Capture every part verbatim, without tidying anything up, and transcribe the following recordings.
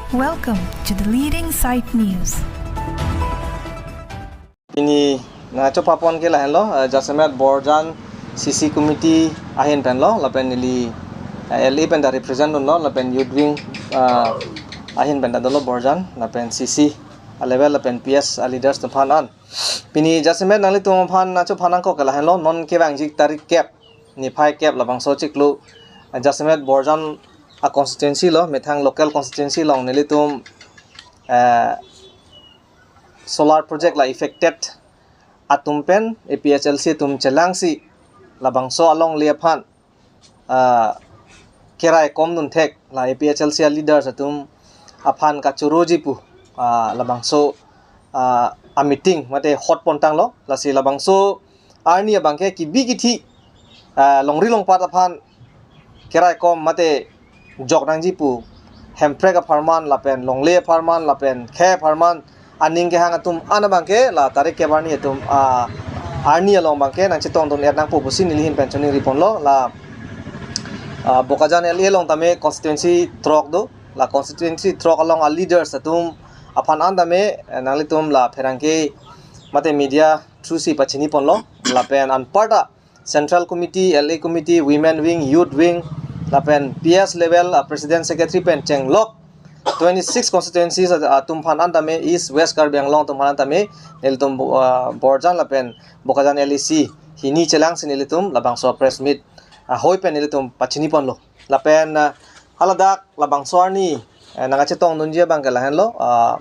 Welcome to the leading site news. Pini nangchopapon ke lahenlo, eh, jasemet Borjan C C committee ahin penlo, lapen neli, eh, L A pen ta represent dunlo, lapen youth wing, eh, ahin pen ta dolo Borjan, lapen C C a level, lapen P S a leaders atum aphan an. Pini jasemet nanglitum aphan nangchophan nangkok ke lahenlo, non kevangji tarik kep, niphai kep labangso chiklo, eh, jasemet Borjan a constituency lo, methang local constituency along nelitum, eh, solar project la affected atum pen A P H L C atum chelangsi labangso alongle aphan, ah, keraikom dunthek la A P H L C a leaders atum aphan kachoroji pu, ah, labangso, ah, a meeting mate hot pontanglo, lasi labangso arni abangke kebi kethe, ah, longri longpat aphan keraikom mate jok nangji pu Hemprek apharman lapen longle apharman lapen khei apharman aning kehang atum an abangke la tarik kep arni atum, ah, arni along abangke nangchetongdun-et nangpo pusi neli ahin pen choningri ponlo. La, ah, Bokajan L A along tame constituency throk do, la constituency throk along a leaders atum aphan an tame, eh, nanglitum la pherangke mate media through si pachini ponlo, lapen anparta Central Committee, L A Committee, Women Wing, Youth Wing, lapen P S level, ah, President Secretary pen chenglok twenty-six constituencies at-, atum aphan an tame, East West Karbi Anglong atum aphan an tame, nelitum Bo-, ah, Borjan lapen Bokajan L A C hini chelangsi nelitum labangso press meet, ah, ahoi pen nelitum pachini ponlo. Lapen, ah, haladak labangso arni, eh, nangkachetongdunji abangke lahenlo, ah,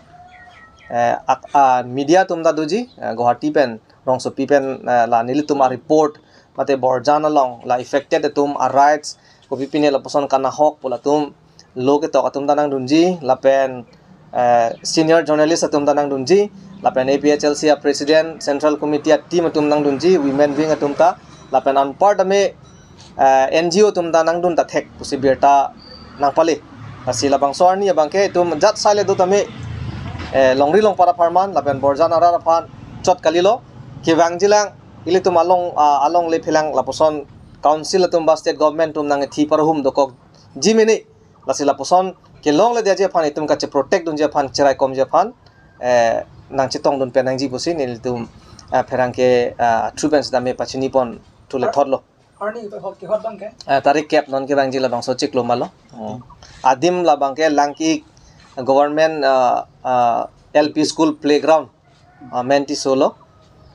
eh, ak-, ah, media atum ta doji, eh, Guwahati pen, rongsopi pen, eh, la nelitum a report, mate Borjan along la affected atum a rights, kopipine lapuson kanahok pu latum lo ketok atum ta nangdunji, lapen, eh, senior journalist atum ta nangdunji, lapen A P H L C a president, central committee a team atum nangdunji, women wing atum ta, lapen anpar tame, eh, N G O atum ta nangdun ta thek pusi birta nangpale. Lasi labangso arni abangke itum jat sai le do tame, eh, longri longpat apharman, lapen Borjan arat aphan chot kalilo, kevangjilang, ilitum along, ah, alongle phelang lapuson council atum ba state government atum nangthi parhum dokokji mene, lasi lapuson kelongledeji aphan itum kache protect dunji aphan, cheraikomji aphan, eh, nangchetongdun pen nangji pusi nelitum, eh, pherangke, ah, through pen sitame pachini pon thule thotlo. Arni itum hot kehot abangke? Eh, tarik kep non kevangji labangso chiklo malo. Oh. Adim labangke Langki government, ah, ah, L P school playground, ah, Menti solo.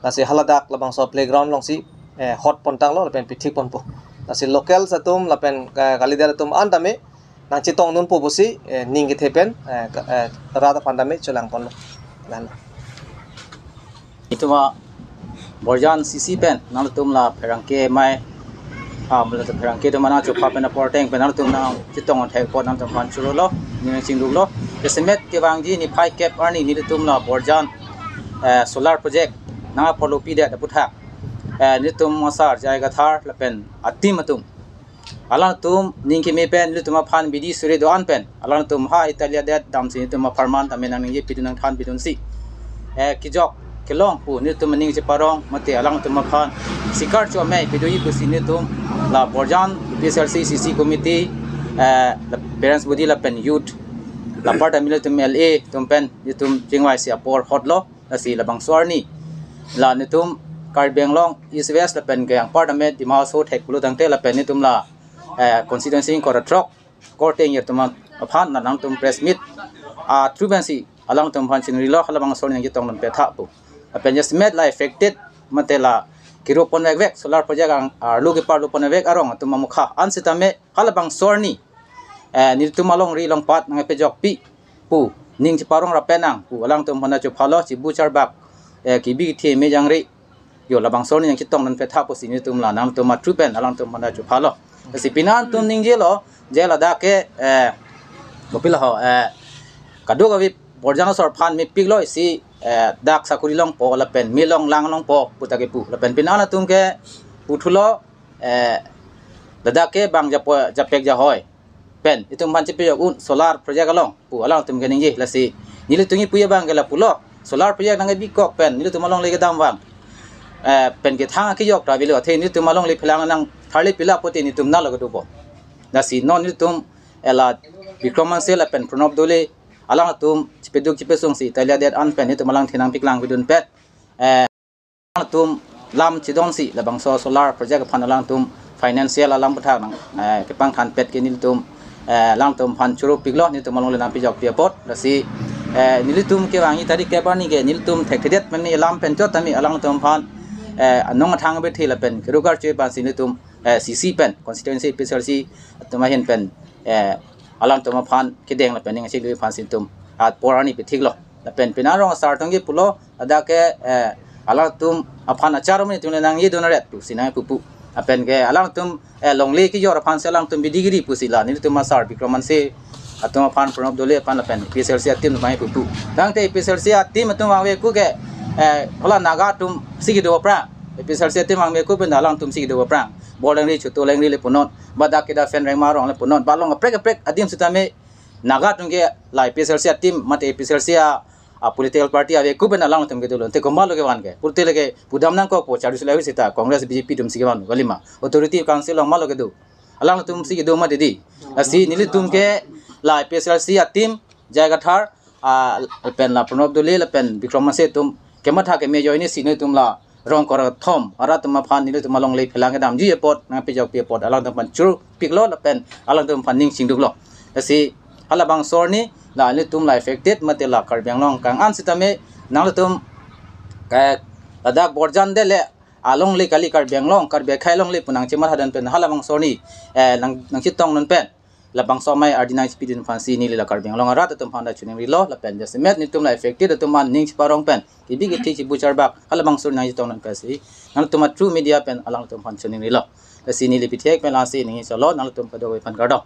Lasi haladak labangso playground alongsi, eh, hot pontanglo lapen pithik ponpo. Lasi locals atum lapen, eh, kalidet atum an tame nangchetongdunpo pusi, eh, ning kethe pen, eh, ka-, eh, rat aphan tame cholang ponlo. Lahenlo. Itum a Borjan C C pen nangtum la pherangke mai, ah, mula pherangke atum nangchopha pen apor ateng pen nangtum nangchetong thek apot nangtum aphan chorolo, ning chingduklo. Jasemet kevangji niphai kep arni nelitum la Borjan, eh, solar project nangparlo pidet aputhak, eh, nelitum asar Jai Kathar lapen a team atum, alangtum ning keme pen nelitum aphan bidi suri do-an pen, alangtum ha Italia det damsi nelitum apharman tame nangningje pidun nangthan pidunsi, eh, kejok kelong pu nelitum aning cheparong mate alangtum aphan sikar chome pidoji pusi nelitum la Borjan P S L C C C committee, eh, la parents body lapen youth, la part ami nelitum L A atum pen nelitum chingvaisi apor hotlo. Lasi labangso arni la nelitum Karbi Anglong East West lapen ke anpar tame Dima Hasao thek pulo tangte lapen nelitum la, eh, constituency ingkoi ra throk korte ingir atum aphan la nangtum press meet, ah, through pensi alangtum aphan chingrilo, halabangso arni nangchetongdun petha pu. Lapen jasemet la affected mate la kiro ponvekvek solar project ang, ah, arlo keparlo ponvekvek arong atum amukha an sitame halabangso arni, eh, nelitum alongri longpat nangpejokpi pu ning cheparong ra penang pu alangtum aphan chophalo, chibu charbak, eh, kebi kethe me jangre. Yo labangso arni nangchetongdun petha pusi nelitum la nangtum a through pen alangtum aphan chophalo. Lasi pini nangtum ningjelo, je ladak ke, eh, bopila ho, eh, kadokave Borjan asor aphan mepiklo isi, eh, dak sakori longpo lapen me longlang longpo puta kepu. Lapen pini nangtum ke puthulo, eh, ladak ke bang japo-, japek jahoi pen itum aphan chepejok un solar project along pu alangtum keningje. Lasi nelitum kipu abangke lapulo, solar project nangkebikok pen nelitum alongle kedam vang, eh, pen kethang akejok ta avelo, athe nelitum alongle phelang nangtharle pila pote nelitum nalo kedopo. Lasi non nelitum ela Bikrom Hanse lapen Pranab Doley alangtum chipeduk chipesung si taliadet an pen nelitum alang thinang piklang bidun pet, eh, alangtum lam chidon si labangso solar project aphan alangtum financial alam pathak nang, eh, kepangthan pet ke nelitum, eh, alangtum aphan choro piklo, nelitum along le nangpejok pi apot. Lasi, eh, nelitum kevangji tarik kep arni ke nelitum thekthedet meme alam pen chot tame alangtum aphan, eh, anong athang abethe lapen kerugar choi aphan si nelitum, eh, C C pen, constituency A P H L C atum ahin pen, eh, alangtum aphan kedeng lapen ning chikli aphan si nelitum apor arni pithiklo. Lapen penang rong asar atum ke pulo, ladak ke, eh, alangtum aphan achar mene atum le nangji dun aret pusi nangpupu. Lapen ke alangtum, eh, longle kejor aphan si alangtum bidi giri pusi la nelitum asar Bikram Hanse atum aphan, Pranab Doley aphan lapen A P H L C ateam atum nangpupu. Tangte A P H L C ateam atum vangve ku ke, eh, hala Naga atum si kedo aphrang. A P H L C ateam vangve ku pen alangtum si kedo aphrang. Bor lengri, choto lengri le punon. Ba dak ke da fen rengma arong le punon. Ba along kaprek kaprek adim sitame Naga atum ke la A P H L C ateam mate A P H L C a, a political party ave ku pen alangtum kedo lo. Te komat lo kevan ke. Purte lake pudam nangkokpo, charli sula sita Congress B J P atum si kevan kalima. Authority council along komat lo kedo. Alangtum si kedo mati di. Lasi nelitum ke la A P H L C ateam, J I Kathar, ah, lapen la Pranab Doley lapen Bikram Hanse atum kematha keme ajoine si nelitum la rong kor thom arat atum aphan nelitum along le phelang kedamji apot nangpejok pi apot alangtum aphan choro piklo lapen alangtum aphan ning chingduklo. Lasi halabangso arni la nelitum la affected mate la Karbi Anglong kang-an sitame nanglitum ke ladak Borjan det le along le kali Karbi Anglong, Karbi akhei along le pu nangchematha dun pen halabangso arni, eh, nang, nangchetong dun pen labangso amei ardi nangchepi dun aphan si neli la Karbi Anglong arat atum aphan ta choningrilo lapen jasemet nelitum la affected atum an ning cheparong pen kebi kethe chibu charbak halabangso arni nangchetong dun pen si nangtum a through media pen alangtum aphan choningrilo. Lasi neli pithek pen lasi ning cholo, nangtum kadokave aphan kardom.